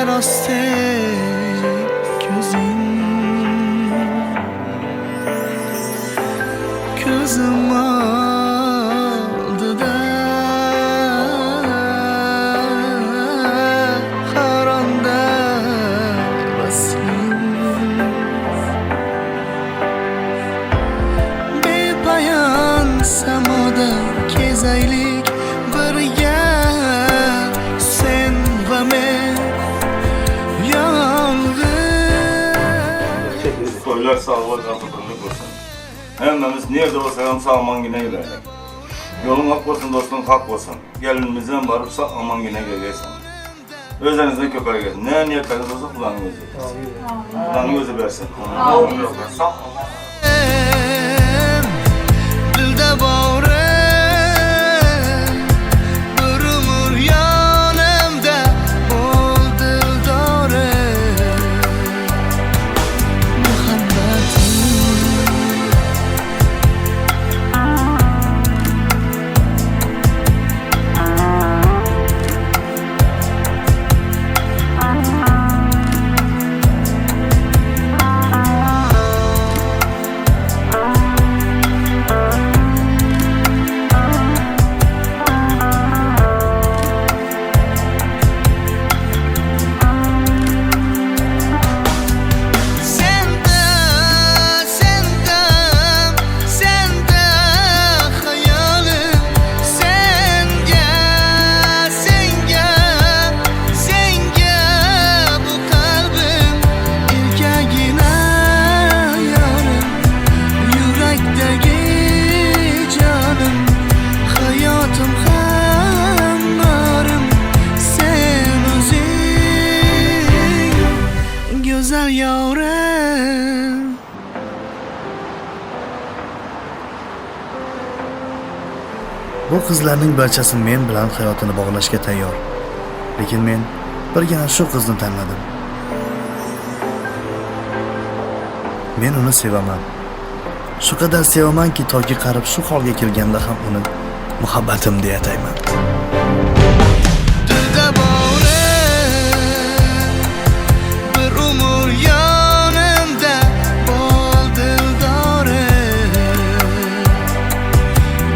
Rostek ko'zing, ko'zim oldida har onda vasling. Bepoyon samoda kezaylik birga, sen va men yolg'iz. Toylar sağlık, afiyetlik olsun. Hemmemiz nerede olsak ham sağ aman yine giderler. Yolun hak olsun, dostun hak olsun. Gelinimizden varıp sağ aman yine gelirsin. Özlerinizden köper gelsin. Ne niyetleriniz olsa kulağının özü versin. Kulağının özü versin. Amin. Sağ aman. Dilda borim, bir umr yonimda bo'l dildorim, muhabbatim. Senda, senda, senda xayolim, senga, senga, senga bu qalbim, erkagina yorim, yurakdagi jonim, hayotim ham norim, sen o'zing go'zal yorim. Bu qizlarning barchasi men bilan hayotini bog'lashga tayyor. Lekin men birgina shu qizni tanladim. Men uni sevaman. Shu qadar sevamanki, toki qarib shu holga kelganda ham uni muhabbatim deya atayman. Dilda borim, bir umr yonimda bo'l dildorim,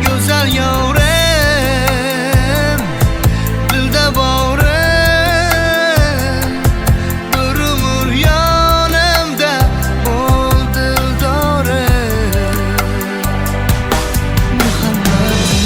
go'zal yorim. Dilda borim, bir umr yonimda bo'l dildorim, muhabbatim.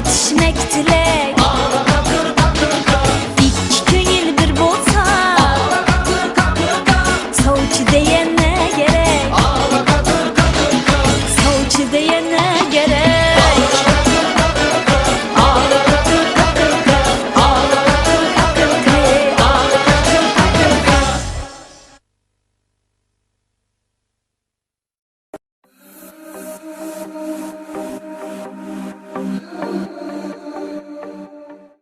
Yetishmek tilek.